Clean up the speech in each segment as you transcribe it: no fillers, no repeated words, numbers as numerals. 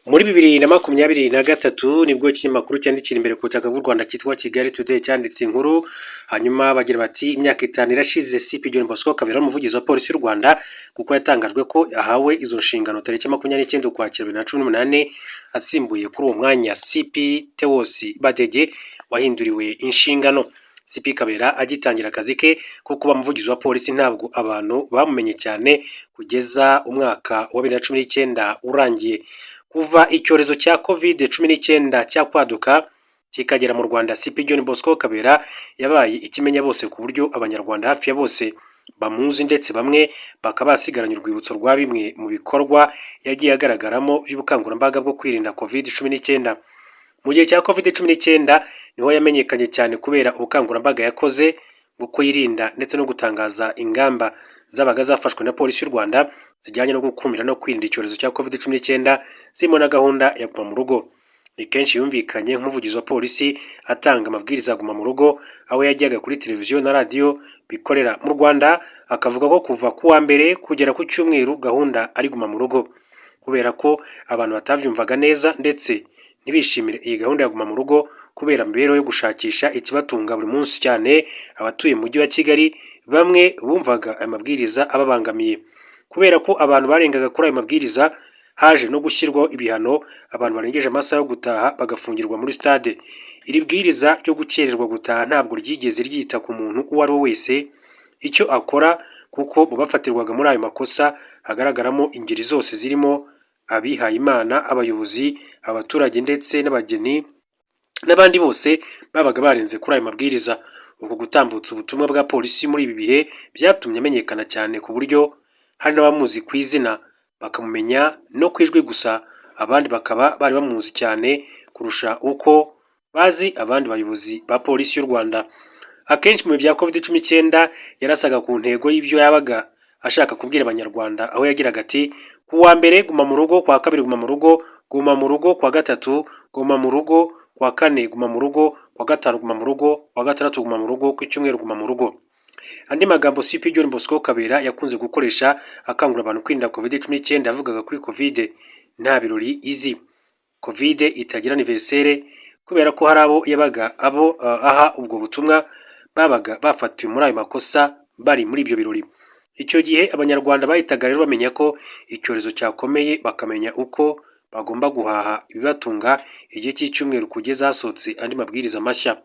Muri 2023 nibwo ikinyamakuru cyandikira imbere ku butaka bw'u Rwanda cyitwa Kigali Today cyanditse inkuru, hanyuma bagira bati: "Imyaka 5 irashize CP John Bosco Kabera, umuvugizi wa polisi y'u Rwanda, kuko yatangajwe ko ahawe izo nshingano tariki 29 Ukwakira 2018, asimbuye kuri uwo mwanya CP Theos Badege wahinduriwe inshingano." CP Kabera agitangira akazi ke ko kuba umuvugizi wa polisi, ntabwo abantu bamumenye cyane kugeza umwaka wa 2019 urangiye. Kuva icyorezo cya Covid-19 cyakwaduka kikagera mu Rwanda, CP John Bosco Kabera yabaye ikimenya bose, ku buryo Abanyarwanda hafi ya bose bamuzi, ndetse bamwe bakaba basigaranye urwibutso rwa bimwe mu bikorwa yagiye agaragaramo by'ubukangurambaga bwo kwirinda Covid-19. Mu gihe cya Covid-19 niho yamenyekanye cyane kubera ubukangurambaga yakoze bwo kuyirinda ndetse no gutangaza ingamba zabaga zafashwe na polisi y'u Rwanda zijyanye no gukumira no kwirinda icyorezo cya Covid-19, zirimo na gahunda ya Guma mu Rugo. Ni kenshi yumvikanye nk'umuvugizi wa polisi atanga amabwiriza ya Guma mu Rugo, aho yajyaga kuri televiziyo na radiyo bikorera mu Rwanda akavuga ko kuva ku wa mbere kugera ku cyumweru gahunda ari Guma mu Rugo. Kubera ko abantu batabyumvaga neza ndetse ntibishimire iyi gahunda ya Guma mu Rugo kubera imibereho yo gushakisha ikibatunga buri munsi, cyane abatuye mu mujyi wa Kigali, bamwe bumvaga aya mabwiriza ababangamiye. Kubera ko abantu barengaga kuri ayo mabwiriza, haje no gushyirwaho ibihano, abantu barengeje amasaha yo gutaha bagafungirwa muri stade. Iri bwiriza ryo gukererwa gutaha ntabwo ryigeze ryita ku muntu uwo ari we wese icyo akora, kuko mu bafatirwaga muri ayo makosa hagaragaramo ingeri zose, zirimo abihayimana, abayobozi, abaturage ndetse n'abageni n'abandi bose babaga barenze kuri ayo mabwiriza. Uku gutambutsa ubutumwa bwa polisi muri ibi bihe byatumye amenyekana cyane, ku buryo hari n'abamuzi ku izina bakamumenya no ku ijwi gusa, abandi bakaba bari bamuzi cyane kurusha uko bazi abandi bayobozi ba polisi y'u Rwanda. Akenshi mu bihe bya Covid-19 yarasaga ku ntego y'ibyo yabaga ashaka kubwira Abanyarwanda, aho yagiraga ati: "Ku wa mbere guma mu rugo, ku wa kabiri guma mu rugo, guma mu rugo, ku wa gatatu guma mu rugo, ku wa kane guma mu rugo, ku wa gatanu guma mu rugo, ku wa gatandatu guma mu rugo, ku cyumweru guma mu rugo." Andi magambo CP John Bosco Kabera yakunze gukoresha akangurira abantu kwirinda Covid-19, yavugaga kuri Covid nta birori izi, Covid itagira anniversaire, kubera ko hari abo yabaga abo aha ubwo butumwa babaga bafatiwe muri ayo makosa bari muri ibyo birori. Icyo gihe Abanyarwanda bahitaga rero bamenya ko icyorezo cyakomeye, bakamenya uko bagomba guhaha ibibatunga igihe cy'icyumweru kugeza hasohotse andi mabwiriza mashya,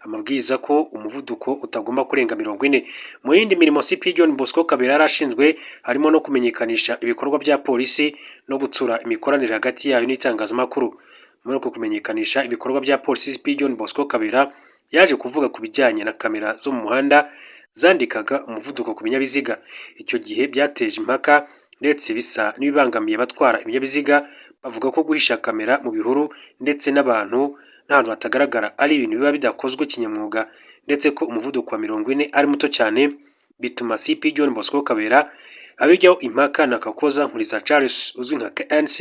amabwiriza ko umuvuduko utagomba kurenga 40. Mu yindi mirimo CP John Bosco Kabera yari ashinzwe harimo no kumenyekanisha ibikorwa bya polisi no gutsura imikoranire hagati yayo n'itangazamakuru. Muri uko kumenyekanisha ibikorwa bya polisi, CP John Bosco Kabera yaje kuvuga ku bijyanye na kamera zo mu muhanda zandikaga umuvuduko ku binyabiziga. Icyo gihe byateje impaka ndetse bisa n'ibibangamiye abatwara ibinyabiziga, bavuga ko guhisha kamera mu bihuru ndetse n'abantu n'ahantu hatagaragara ari ibintu biba bidakozwe kinyamwuga, ndetse ko umuvuduko wa 40 ari muto cyane. Bituma CP John Bosco Kabera abijyaho impaka na Kakoza Nkuriza Charles uzwi nka KNC,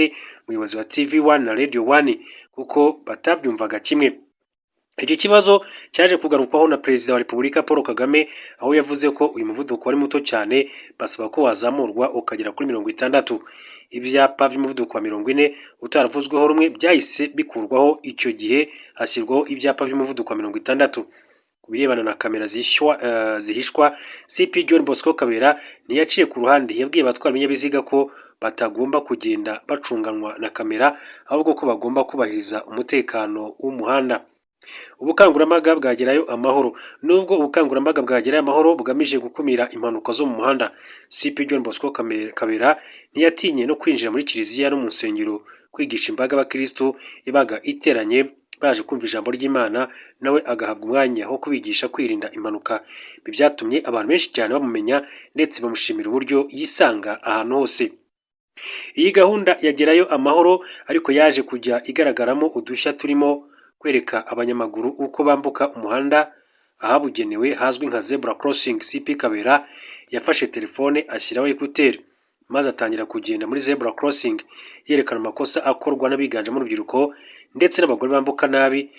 umuyobozi wa TV One na Radio One, kuko batabyumvaga kimwe. Iki kibazo cyaje kugarukwaho na Perezida wa Repubulika Paul Kagame, aho yavuze ko uyu muvuduko wari muto cyane, basaba ko wazamurwa ukagera kuri 60. Ibyapa by'umuvuduko wa 40 utaravuzweho rumwe byahise bikurwaho icyo gihe, hashyirwaho ibyapa by'umuvuduko wa 60. Ku birebana na kamera zihishwa, CP John Bosco Kabera ntiyaciye ku ruhande. Yabwiye abatwara ibinyabiziga ko batagomba kugenda bacunganwa na kamera, ahubwo ko bagomba kubahiriza umutekano w'umuhanda. Ubukangurambaga bwagerayo Amahoro. Nubwo ubukangurambaga bwagerayo Amahoro bugamije gukumira impanuka zo mu muhanda, CP John Bosco Kabera ntiyatinye no kwinjira muri kiliziya no mu nsengero kwigisha imbaga y'abakristo yabaga iteranye baje kumva ijambo ry'Imana, nawe agahabwa umwanya wo kubigisha kwirinda impanuka. Ibi byatumye abantu benshi cyane bamumenya ndetse bamushimira uburyo yisanga ahantu hose. Iyi gahunda yagerayo Amahoro ariko yaje kujya igaragaramo udushya, turimo kwereka abanyamaguru uko bambuka umuhanda ahabugenewe hazwi nka zebra crossing. CP Kabera yafashe telefone, ashyiraho écouteurs, maze atangira kugenda muri zebra crossing yerekana amakosa akorwa n'abiganjemo urubyiruko ndetse n'abagore bambuka nabi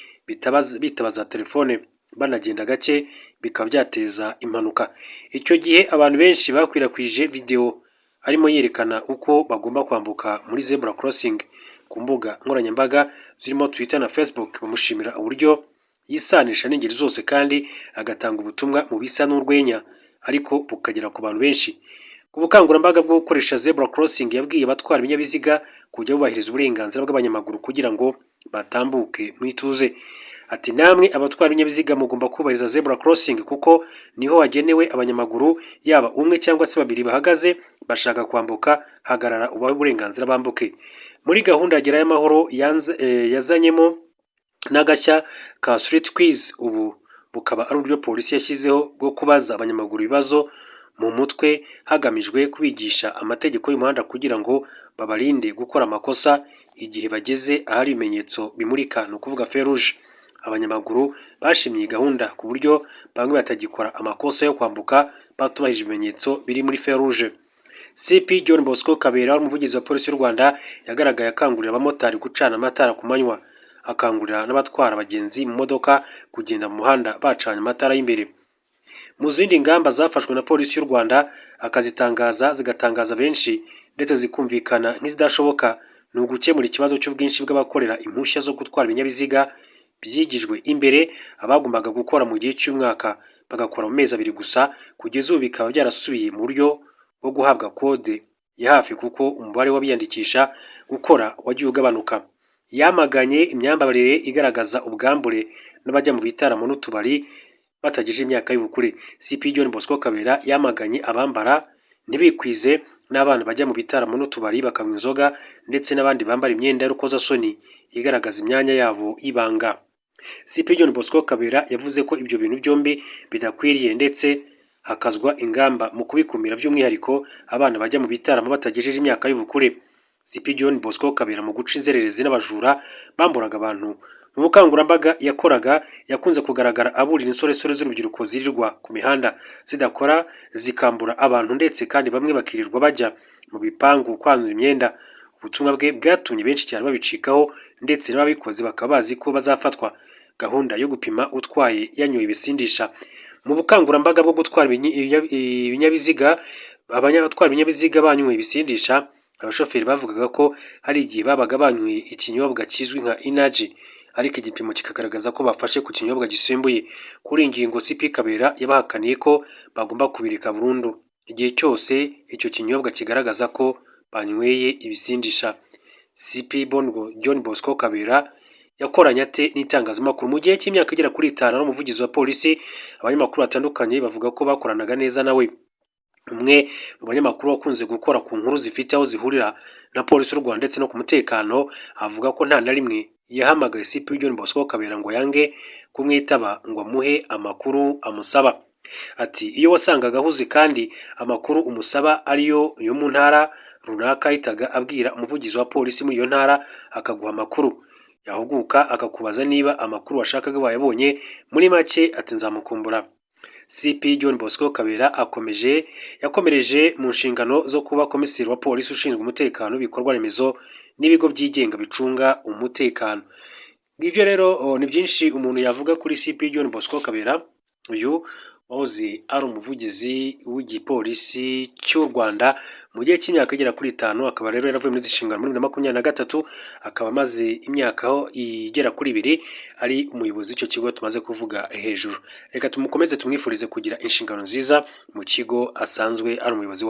bitabaza telefone, banagenda gake, bikaba byateza impanuka. Icyo gihe abantu benshi bakwirakwije video arimo yerekana uko bagomba kwambuka muri zebra crossing, Ku mbuga nkoranyambaga zirimo Twitter na Facebook bamushimira uburyo yisanisha n'ingeri zose kandi agatanga ubutumwa mu bisa n'urwenya ariko bukagera ku bantu benshi. Ku bukangurambaga bwo gukoresha zebra crossing, yabwiye abatwara ibinyabiziga kujya bubahiriza uburenganzira bw'abanyamaguru kugira ngo batambuke mu ituze. Ati: "Namwe abatwara ibinyabiziga mugomba kubahiriza zebra crossing kuko niho hagenewe abanyamaguru, yaba umwe cyangwa se babiri bahagaze bashaka kwambuka, hagarara ubahe uburenganzira bambuke." Muri gahunda ya Gerayo Amahoro yazanyemo n'agashya ka street quiz. Ubu bukaba ari uburyo polisi yashyizeho bwo kubaza abanyamaguru ibibazo mu mutwe, hagamijwe kubigisha amategeko y'umuhanda kugira ngo babarinde gukora amakosa igihe bageze ahari ibimenyetso bimurika, ni ukuvuga feu rouge. Abanyamaguru bashimye iyi gahunda ku buryo bamwe batagikora amakosa yo kwambuka batubahirije ibimenyetso biri muri feu rouge. CP John Bosco Kabera, umuvugizi wa polisi y'u Rwanda, yagaragaye akangurira abamotari gucana amatara ku manywa, akangurira n'abatwara abagenzi mu modoka kugenda mu muhanda bacanye amatara y'imbere. Mu zindi ngamba zafashwe na polisi y'u Rwanda akazitangaza zigatangaza benshi ndetse zikumvikana nk'izidashoboka, ni ugukemura ikibazo cy'ubwinshi bw'abakorera impushya zo gutwara ibinyabiziga byigijwe imbere, abagombaga gukora mu gihe cy'umwaka bagakora mu mezi 2 gusa. Kugeza ubu bikaba byarasubiye mu buryo bwo guhabwa kode ya hafi kuko umubare w'abiyandikisha gukora wagiye ugabanuka. Yamaganye imyambarire igaragaza ubwambure n'abajya mu bitaramo n'utubari batagejeje imyaka y'ubukure. CP John Bosco Kabera yamaganye abambara ntibikwize n'abana bajya mu bitaramo n'utubari bakanywa inzoga, ndetse n'abandi bambara imyenda y'urukozasoni igaragaza imyanya yabo y'ibanga. CP John Bosco Kabera yavuze ko ibyo bintu byombi bidakwiriye, ndetse hakazwa ingamba mu kubikumira, by'umwihariko abana bajya mu bitaramo batagejeje imyaka y'ubukure. CP John Bosco Kabera mu guca inzererezi n'abajura bamburaga abantu, mu bukangurambaga yakoraga yakunze kugaragara aburira insoresore z'urubyiruko zirirwa ku mihanda zidakora, zikambura abantu, ndetse kandi bamwe bakirirwa bajya mu bipangu kwanura imyenda. Ubutumwa bwe bwatumye benshi cyane babicikaho, ndetse n'ababikoze bakaba bazi ko bazafatwa. Gahunda yo gupima utwaye yanyoye ibisindisha. Mu bukangurambaga bwo gutwara ibinyabiziga, abatwara ibinyabiziga banyoye ibisindisha, abashoferi bavugaga ko hari igihe babaga banyweye ikinyobwa kizwi nka energy ariko igipimo kikagaragaza ko bafashe ku kinyobwa gisembuye. Kuri iyi ngingo CP Kabera yabahakaniye ko bagomba kubireka burundu igihe cyose icyo kinyobwa kigaragaza ko banyweye ibisindisha. CP Bongo John Bosco Kabera yakoranye ate n'itangazamakuru? Mu gihe cy'imyaka igera kuri 5 ari umuvugizi wa polisi, abanyamakuru batandukanye bavuga ko bakoranaga neza nawe. Umwe mu banyamakuru wakunze gukora ku nkuru zifite aho zihurira na polisi y'u Rwanda ndetse no ku mutekano, avuga ko nta na rimwe yahamagaye CP John Bosco Kabera ngo yange kumwitaba ngo amuhe amakuru amusaba. Ati: "Iyo wasangaga ahuze kandi amakuru umusaba ariyo yo mu ntara runaka, yahitaga abwira umuvugizi wa polisi muri iyo ntara akaguha amakuru, yahuguka akakubaza niba amakuru washakaga wayabonye." Muri make ati: "Nzamukumbura." CP John Bosco Kabera akomeje yakomereje mu nshingano zo kuba komiseri wa polisi ushinzwe umutekano w'ibikorwa remezo n'ibigo byigenga bicunga umutekano. Ngibyo rero, ni byinshi umuntu yavuga kuri CP John Bosco Kabera, uyu wahoze ari umuvugizi w'igipolisi cy'u Rwanda mu gihe cy'imyaka igera kuri 5, akaba rero yaravuye muri izi nshingano muri 2023, akaba amaze imyaka igera kuri 2 ari umuyobozi w'icyo kigo tumaze kuvuga hejuru. Reka tumukomeze tumwifurize kugira inshingano nziza mu kigo asanzwe ari umuyobozi.